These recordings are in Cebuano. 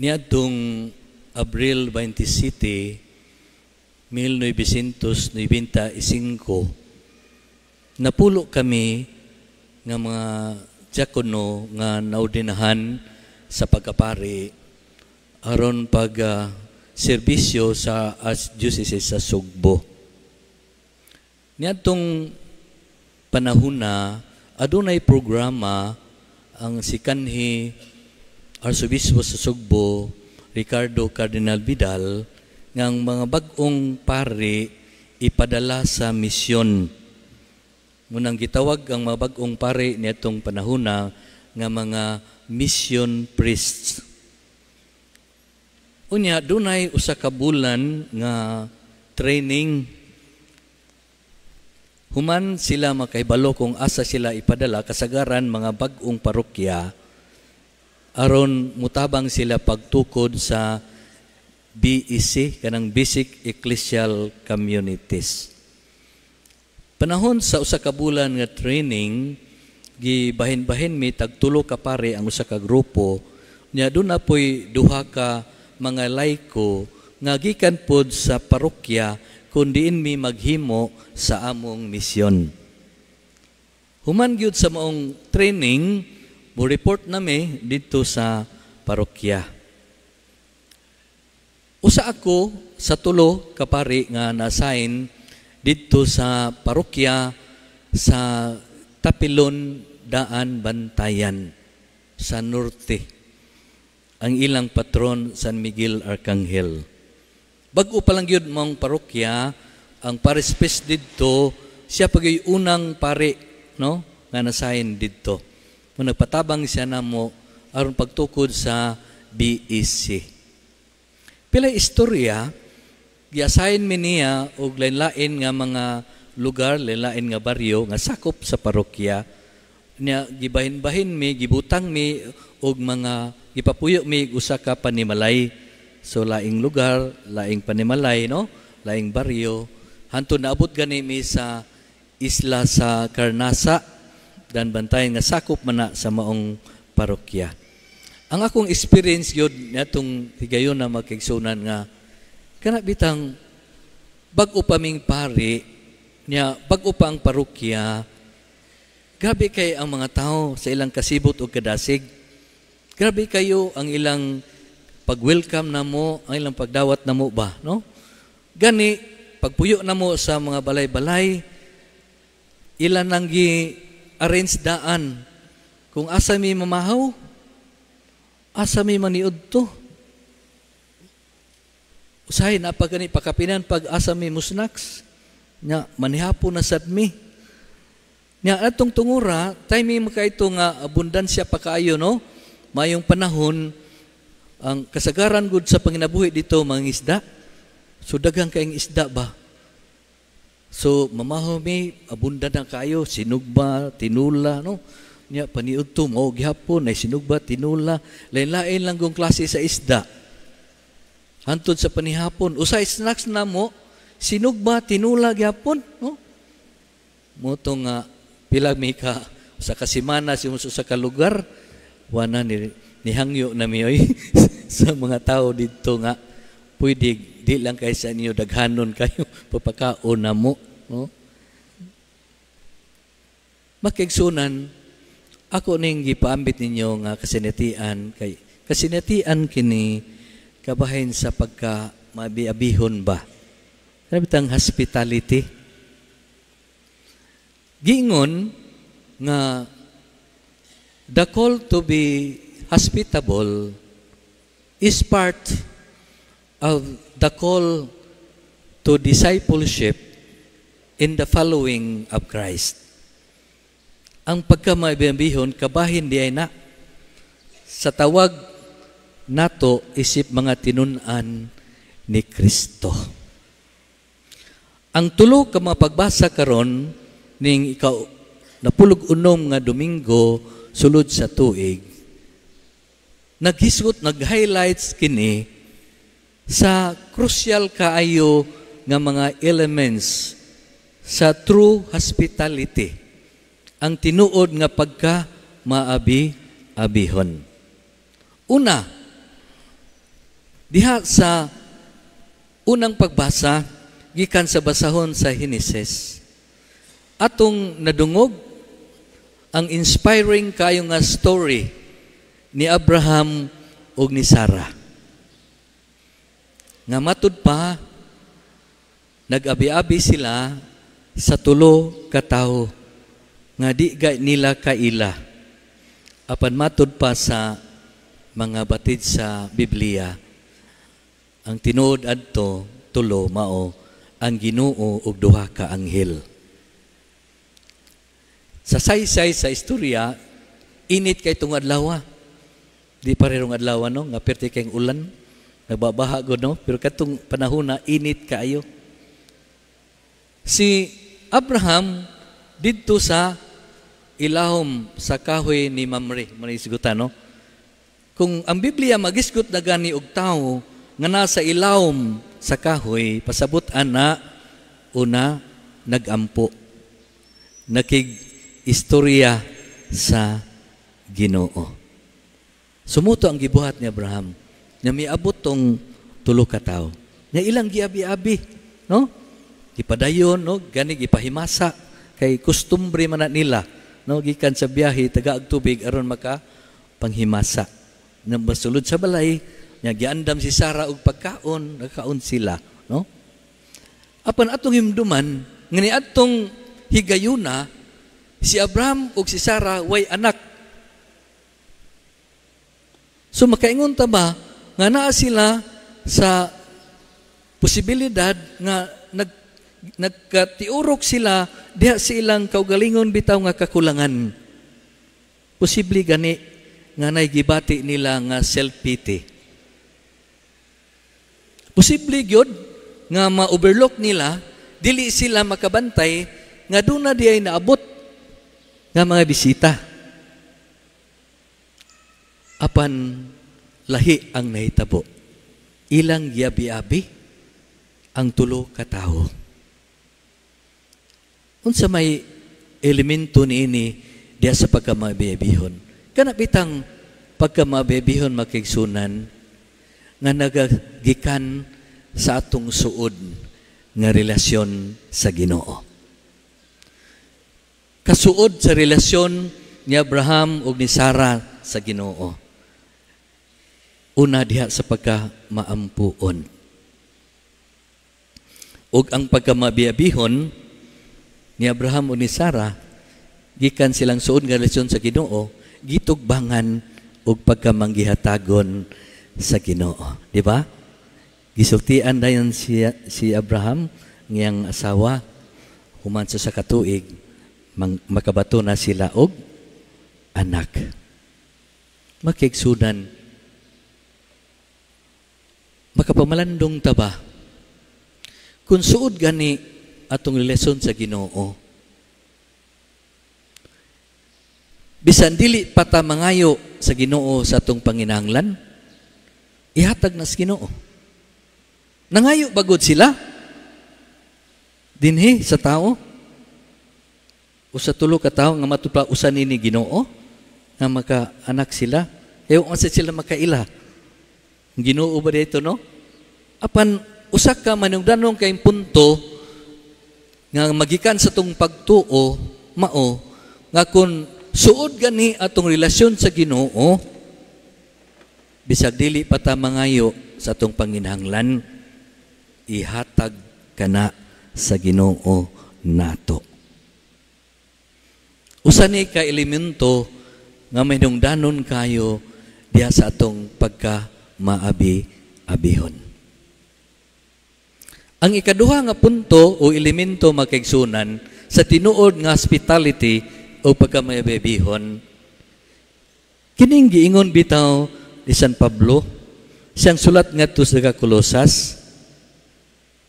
Niadtong Abril 27, 1995, napulo kami nga mga diakono nga naordinahan sa pagkapari aron pag serbisyo sa Archdiocese sa Sugbo. Niadtong panahon na adunay programa ang si kanhi Arsobispo sa Sugbo, Ricardo Cardinal Vidal, nga ang mga bag-ong pari ipadala sa misyon. Munang gitawag ang mga bag-ong pari niadtong panahona nga mga mission priests. Unya, dunay usa ka bulan nga training. Human sila makahibalo kung asa sila ipadala, kasagaran mga bag-ong parokya, aron mutabang sila pagtukod sa BEC, kanang Basic Ecclesial Communities. Panahon sa usa ka bulan nga training, gibahin-bahin mi, tagtulo ka pare ang usa ka grupo. Nya duna poy duha ka mga laiko nga gikan pod sa parokya kun diin mi maghimo sa among misyon. Human gyud sa maong training, mo report nami didto sa parokya. Usa ako sa tulo ka pari nga na-assign didto sa parokya sa Tapilon, Daan, Bantayan sa Norte. Ang ilang patron, San Miguel Arcangel. Bag-o pa lang gyud mong parokya, ang parish priest didto siya pa gyud unang pari, no, nga na-assign didto. Mo nagpatabang siya namo aron pagtukod sa BEC. Pila istorya, gi-assign mi niya og lain-lain nga mga lugar, lain-lain nga baryo nga sakop sa parokya. Nya gibahin-bahin mi, gibutang mi og mga gipapuyo mi usa ka panimalay. So laing lugar, laing panimalay, no? Laing baryo. Hantod naabot gani mi sa isla sa Carnasa, Daanbantayan, nga sakop man na sa maong parokya. Ang akong experience gyud niadtong higayon na, magkaigsunan, nga kana bitang bag-o pa ming pari niya, bag-o pa ang parokya, grabe kay ang mga tao sa ilang kasibot o kadasig. Grabe kayo ang ilang pag-welcome namo, ang ilang pagdawat namo ba, no? Gani pagpuyo namo sa mga balay-balay, ilan nang gi-arrange daan kung asa mi mamahaw, asa mi maniudto. Usahay na pag gani pakapinan pag asa mi musnacks nya manihapon na sad mi. Nya atong tungura, timing makaito nga abundansya pa kaayo, no? Mayong panahon, ang kasagaran gud sa panginabuhi dito mga isda. So daghang kaayong isda ba? So mamahaw mi, abundan na kaayo, sinugba, tinula, no? Nya paniudto mao gihapon ay sinugba, tinula, lain-lain lang kung klase sa isda. Hantod sa panihapon, usay snacks na mo, sinugba, tinula gihapon, no? Mo to nga pila mi ka sa kasimana si sa ka lugar, wana ni nihangyo na mi oy sa mga tao didto nga pwede di lang kay sa inyo daghanon kayo papakaon na mo, no? Makigsunan, ako ning gipaambit ninyo nga kasinatian kay kasinatian kini kabahin sa pagka mabiabihon ba. Kana bitang hospitality. Giingon nga the call to be hospitable is part of the call to discipleship in the following of Christ. Ang pagkamaabihon, kabahin di ay na sa tawag nato isip mga tinun-an ni Kristo. Ang tulo ka mga pagbasa karon ning ikaw napulog unom nga Domingo sulod sa tuig, naghisgot, nag-highlights kini sa crucial kaayo nga mga elements sa true hospitality, ang tinuod nga pagka maabi abihon. Una, Diha sa unang pagbasa, gikan sa basahon sa Henesis, atong nadungog ang inspiring kayo nga story ni Abraham ug ni Sarah. Nga matud pa, nag-abi-abi sila sa tulo ka tawo nga di ga nila kaila. Apan matud pa sa mga batid sa Biblia, ang tinuod adto tulo mao ang Ginoo ug duha ka anghel. Sa saysay sa istorya, init kay tong adlaw. Di parehong adlaw, no, nga perti kayong ulan, nagbabaha gud, no, pero katong panahon na init kaayo. Si Abraham didto sa ilahom sa kahoy ni Mamre, manisigutan, no? Kung ang Biblia magisgot na gani og tawo nga nasa ilawom sa kahoy, pasabot ana una nagampo. Nakig istorya sa Ginoo. Sumuto ang gibuhat ni Abraham nga miabot tong tulo ka tawo. Nga ilang giabi-abi, no? Gipadayon, no? Gani gipahimasa kay kustumbre man na nila, no? Gikan sa biyahe, taga og tubig aron maka panghimasa. Nang basulod sa balay, nya giandam si Sarah og pagkaon, nagkaon sila, no? Apan atong himduman nga niadtong higayuna si Abraham ug si Sarah way anak. So makaingon ta ba nga naa sila sa posibilidad nga nagkatiurok sila diha sa ilang kaugalingon bitaw nga kakulangan? Posible gani nga nay gibati nila nga self-pity. Posible gyud nga ma-overlook nila, dili sila makabantay nga duna di ay naabot nga mga bisita. Apan lahi ang nahitabo. Ilang giabi-abi ang tulo ka tawo. Unsa may elemento niini diha sa pagkamabibihon? Kana bitang pagkamabibihon, makigsunan, nga nagagikan sa atong suod nga relasyon sa Ginoo. Kasuod sa relasyon ni Abraham ug ni Sarah sa Ginoo. Una diha sa pagka maampuon. Ug ang pagkamabiyabihon ni Abraham ug ni Sarah gikan silang suod nga relasyon sa Ginoo, gitugbangan og pagkamanggihatagon sa Ginoo, di ba? Gisultian dayon si Abraham ngiyang asawa human sa katuig makabato na sila og anak. Makigsunan, makapamalandong ta ba kung suod gani atong relasyon sa Ginoo, bisan dili pa ta mangayo sa Ginoo sa atong panginahanglan, ihatag na sa Ginoo? Nangayo bagod sila dinhi sa tao o sa tulo ka tawo nga matupa usa nini Ginoo nga maka-anak sila? Kaya unsa sila makaila? Ginoo ba dito, no? Apan usa ka manungdanong kay punto nga magikan sa tong pagtuo mao nga kun suod gani atong relasyon sa Ginoo, bisag dili pa ta mangayo sa atong panginahanglan, ihatag kana sa Ginoo nato. Usa ni ka elemento nga mahinungdanon kayo diha sa atong pagka maabi-abihon. Ang ikaduha nga punto o elemento, makaigsunan, sa tinuod nga hospitality o pagkamabibihon, kining giingon bitaw ni San Pablo siyang sulat ngadto sa Kolosas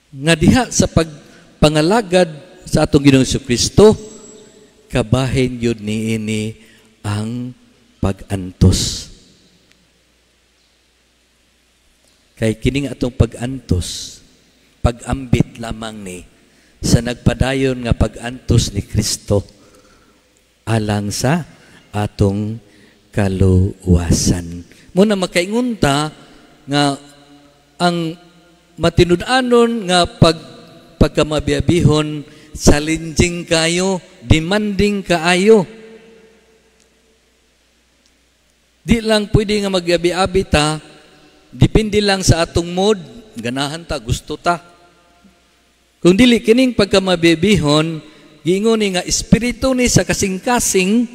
nga diha sa pagpangalagad sa atong Ginoong Kristo, kabahin yun niini ang pag-antos. Kay kining atong pag-antos, pag-ambit lamang ni sa nagpadayon nga pag-antos ni Kristo alang sa atong kaluwasan. Muna makaingon ta nga ang matinud-anon nga pagkamabiabihon, challenging kayo, demanding kaayo. Di lang pwede nga magabi-abi ta, depende lang sa atong mood, ganahan ta, gusto ta. Kung dili kining pagkamabibihon, giingon ni nga espiritu ni sa kasing-kasing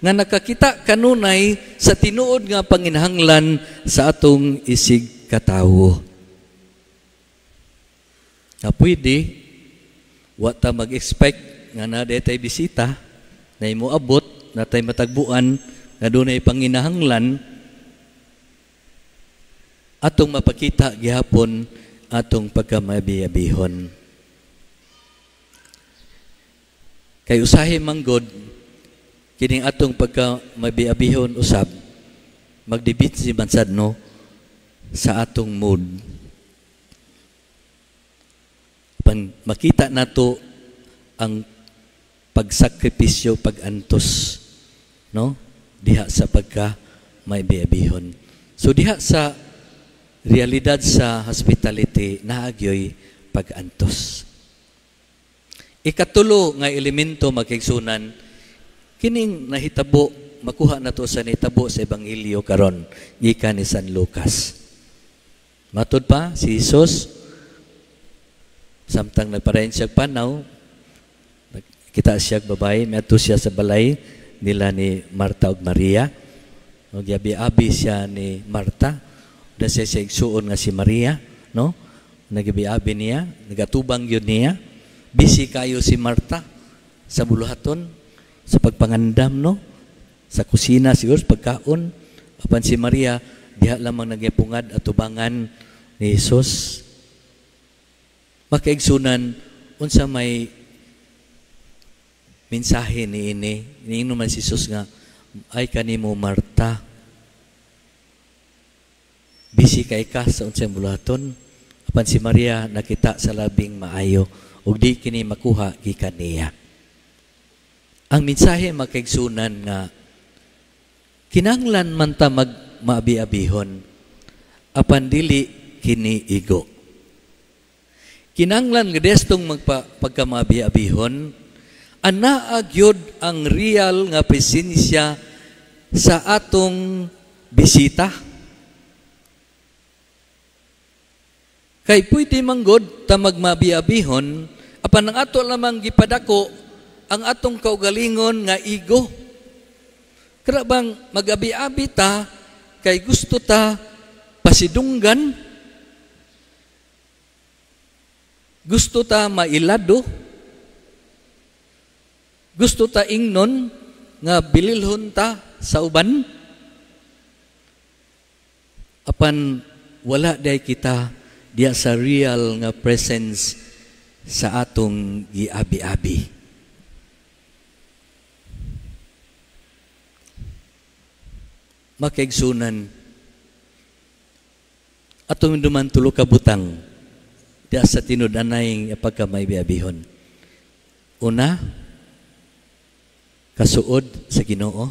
nga nakakita kanunay sa tinuod nga panginahanglan sa atong isig katawo. Na pwede, wa ta mag-expect nga na tay bisita, na imo abot, na tay matagbuan, na dunay panginahanglan, atong mapakita gihapon atong pagkamabiyabihon. Kay usahay manggod, kining atong pagkamabiabihon usab, magdibit si bansad no sa atong mood. Pan makita nato ang pagsakripisyo, pagantos, no? Diha sa pagka may biabihon. So diha sa realidad sa hospitality, naagyoy pagantos. Ikatulo nga elemento, makigsunan, kining nahitabo, makuha nato sa nahitabo sa Ebanghelyo karon gikan ni San Lucas. Matud pa si Jesus samtang nagpadayon siya panaw, kita siya babae, miadto siya sa balay nila ni Marta ug Maria. Ug abi-abi siya ni Marta, da siya sa igsuon nga si Maria, no? Nagabi-abi niya, nagatubang yun niya. Busy kayo si Marta sa buluhaton, sa pagpangandam, no? Sa kusina siguro, sa pagkaon. Apan si Maria, diha lamang nagyapungad at tubangan ni Jesus. Makaigsunan, unsa may mensahe ni ini, niingno man si Jesus nga, ay kanimo Marta, busy kay ka sa unsay buluhaton. Apan si Maria nakita sa labing maayo, ug di kini makuha gikan niya. Ang mensahe, makaigsunan, nga kinahanglan man ta magmaabi-abihon, apan dili kini igo. Kinahanglan nga destong pagkamaabi-abihon, anaa gyud ang real nga presensya sa atong bisita. Kay pwede manggod ta magmabi-abihon, apan ang ato lamang gipadako ang atong kaugalingon nga ego. Kaya bang magabi-abi ta kay gusto ta pasidunggan, gusto ta mailado, gusto ta ingnon nga bililhon ta sa uban, apan wala day kita diya sa real nga presence sa atong giabi-abi. Makaigsunan, atong duman tulo ka butang diya sa tinud-anay nga pagkamaibiabihon. Una, kasuod sa Ginoo.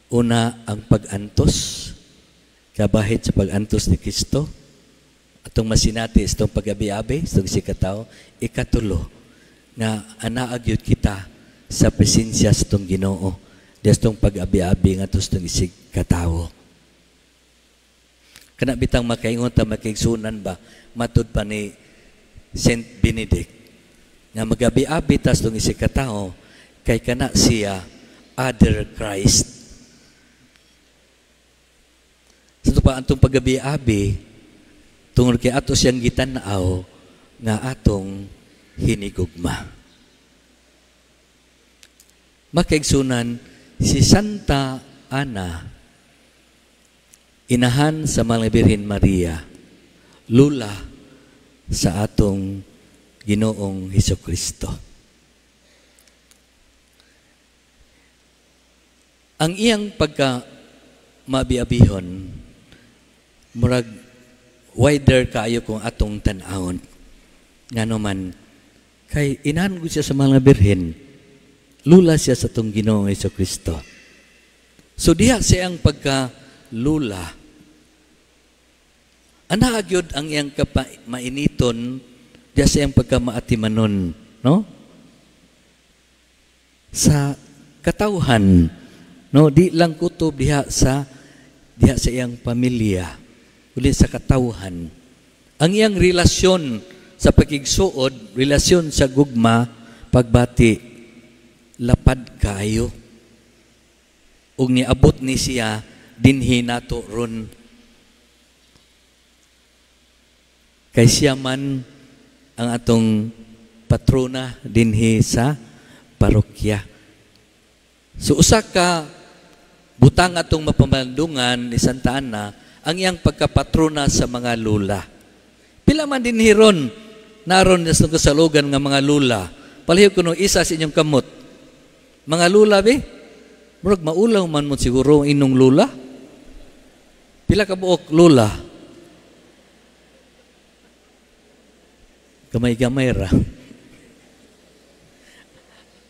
Una, ang pag-antos, kabahit sa pag-antos ni Kristo. Atong masinati itong pag-abi-abi, itong sikataw. Ikatulo, nga anaag yun kita sa presensya sa itong Ginoo, itong pag-abi-abi nga itong isig katawo. Kana bitang makaingon ta makaigsunan ba, matud pa ni Saint Benedict, nga mag-abi-abi tas itong isig katawo, kay kana siya other Christ. Sa ito pa, antong pag-abi-abi, tungod kay ato siyang gitan-aw nga atong hinigugma. Makaigsunan, si Santa Ana, inahan sa Mahal Birhen Maria, lula sa atong Ginoong Hesukristo. Ang iyang pagka mabiabihon, murag wider kaayo kung atong tan-awon. Ngano man, kay inahan ko siya sa mga birhen, lula siya sa atong Ginoong Hesukristo. So diha siyang pagka lula, Ana gyud ang iyang mainiton diya sa iyang pagkamaatimanon, no? Sa katawhan, no, di lang kutob diha sa iyang pamilya, kundi sa katawhan. Ang iyang relasyon sa pakigsuod, relasyon sa gugma, pagbati, lapad kaayo. Ug niabot ni siya dinhi nato ron. Kay siya man ang atong patrona dinhi sa parokya. So usa ka butang atong mapamandungan ni Santa Ana ang iyang pagkapatrona sa mga lula. Pila man dinhi ron naron sa kasalugan nga mga lula. Palihog kuno isa sa inyong kamot. Mga lula be, murag maulaw man mo siguro ang inong lula. Pila ka buok lula? Gamay-gamay ra.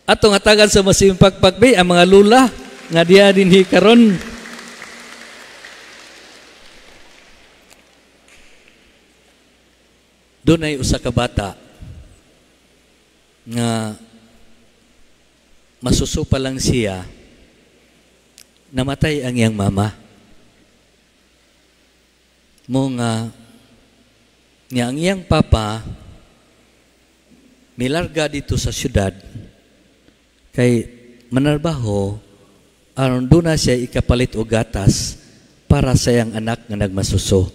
Atong hatagan sa masimpagpag be ang mga lula nga diha dinhi karon. Dunay usa ka bata nga masuso pa lang siya, namatay ang iyang mama. Mo nga niya ang iyang papa milarga dito sa syudad kay manarbaho aron duna siya ikapalit og gatas para sa iyang anak nga nagmasuso.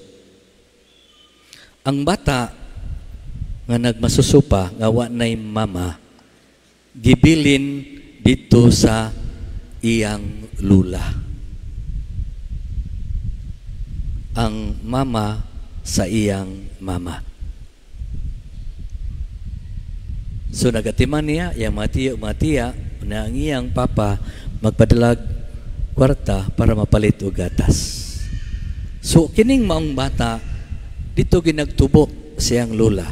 Ang bata nga nagmasuso pa nga wa nay mama, gibilin dito sa iyang lula. Ang mama sa iyang mama. So nagatiman niya, iyang mga tiyo, mga tiya, na ang iyang papa magpadalag kwarta para mapalit og gatas. So kining maong bata dito ginagtubo siyang lula.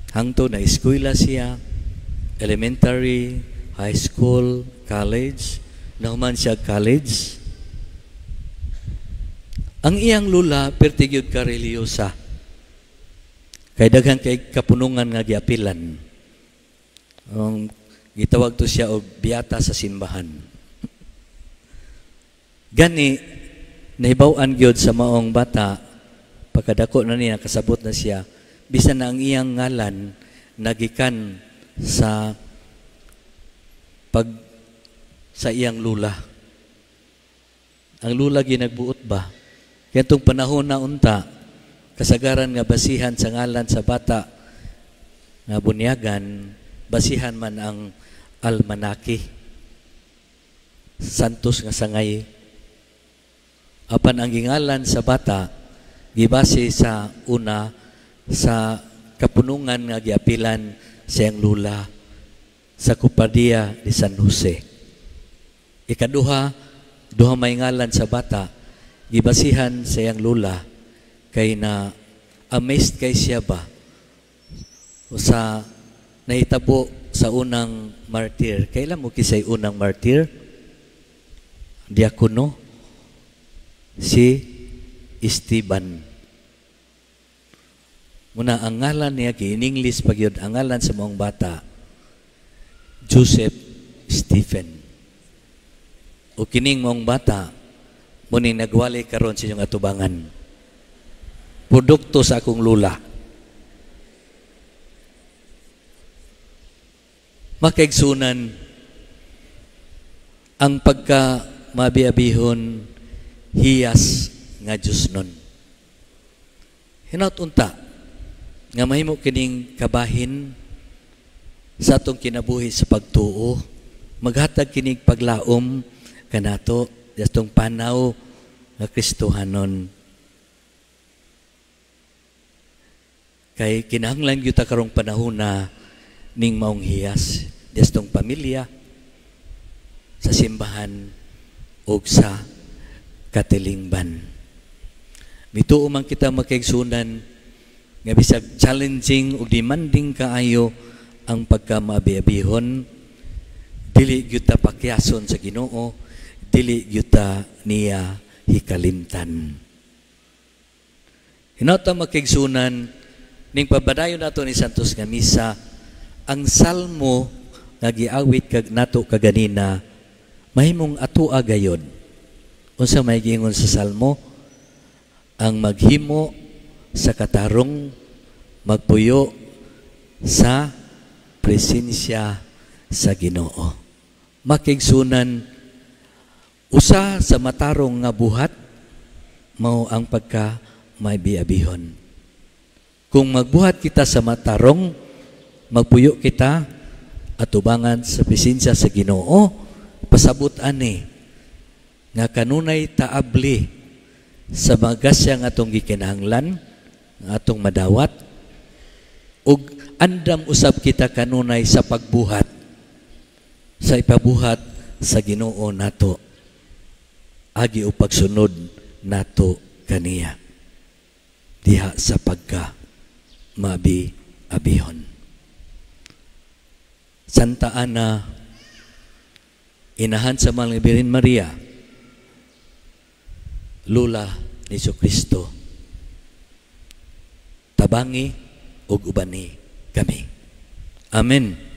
Hangtod na eskwela siya, elementary, high school, college, nahuman siya college. Ang iyang lula perti gyud ka relihiyosa. Kay daghan kay kapunungan nga giapilan. Ang gitawag to siya og biyata sa simbahan. Gani nahibaw-an gyud sa maong bata, pagkadako na niya, kasabot na siya, bisan na ang iyang ngalan nagikan sa pag sa iyang lula. Ang lula ginagbuot ba? Kaya itong panahon na unta, kasagaran nga basihan sa ngalan sa bata nga bunyagan, basihan man ang almanaki, santos nga sangay. Apan ang gingalan sa bata, gibase sa una sa kapunungan nga giapilan sa iyang lula sa Copadia de San Jose. Ikaduha, duha may ngalan sa bata, gibasihan sa iyang lula kay na amazed kay siya ba sa nahitabo sa unang martir. Kailan mo kisay unang martir? Diakono si Esteban. Muna ang ngalan niya in English pag yun, ang ngalan sa mga bata, Joseph Stephen. O kining mong bata, muni nagwali karon sa inyong atubangan. Produkto sa akong lula. Makaigsunan ang pagka mabiabihon hiyas nga Diyos nun. Hinaut unta nga mahimo kining kabahin sa atong kinabuhi sa pagtuo, maghatag kinig paglaom kanato atong panaw nga Kristohanon. Kay kinahanglan gyud ta karong panahon na ning maong hiyas destong pamilya, sa simbahan ug sa katilingban. Mituo man kita makaigsunan nga bisag challenging ug demanding kaayo ang pagkamabiabihon, dili gyud ta pakyason sa Ginoo, dili gyud ta niya hikalimtan. Hinata, mga kaigsuonan, ning pabadayon nato ni Santos nga Misa, ang salmo nga giawit kag nato kaganina mahimong atoa gayon. Unsa may giingon sa salmo? Ang maghimo sa katarong magpuyo sa presensya sa Ginoo. Mga kaigsuonan, usa sa matarong nga buhat mao ang pagka maabiabihon. Kung magbuhat kita sa matarong, magpuyo kita atubangan sa presensya sa Ginoo, pasabot ani nga kanunay taabli sa magasya nga atong gikinahanglan, nga atong madawat, ug andam usab kita kanunay sa pagbuhat sa ipabuhat sa Ginoo nato agi o pagsunod nato kaniya diha sa pagka mabi abihon. Santa Ana, inahan sa Mahal Birhen Maria, Lula ni Kristo, tabangi ug ubani kami. Amen.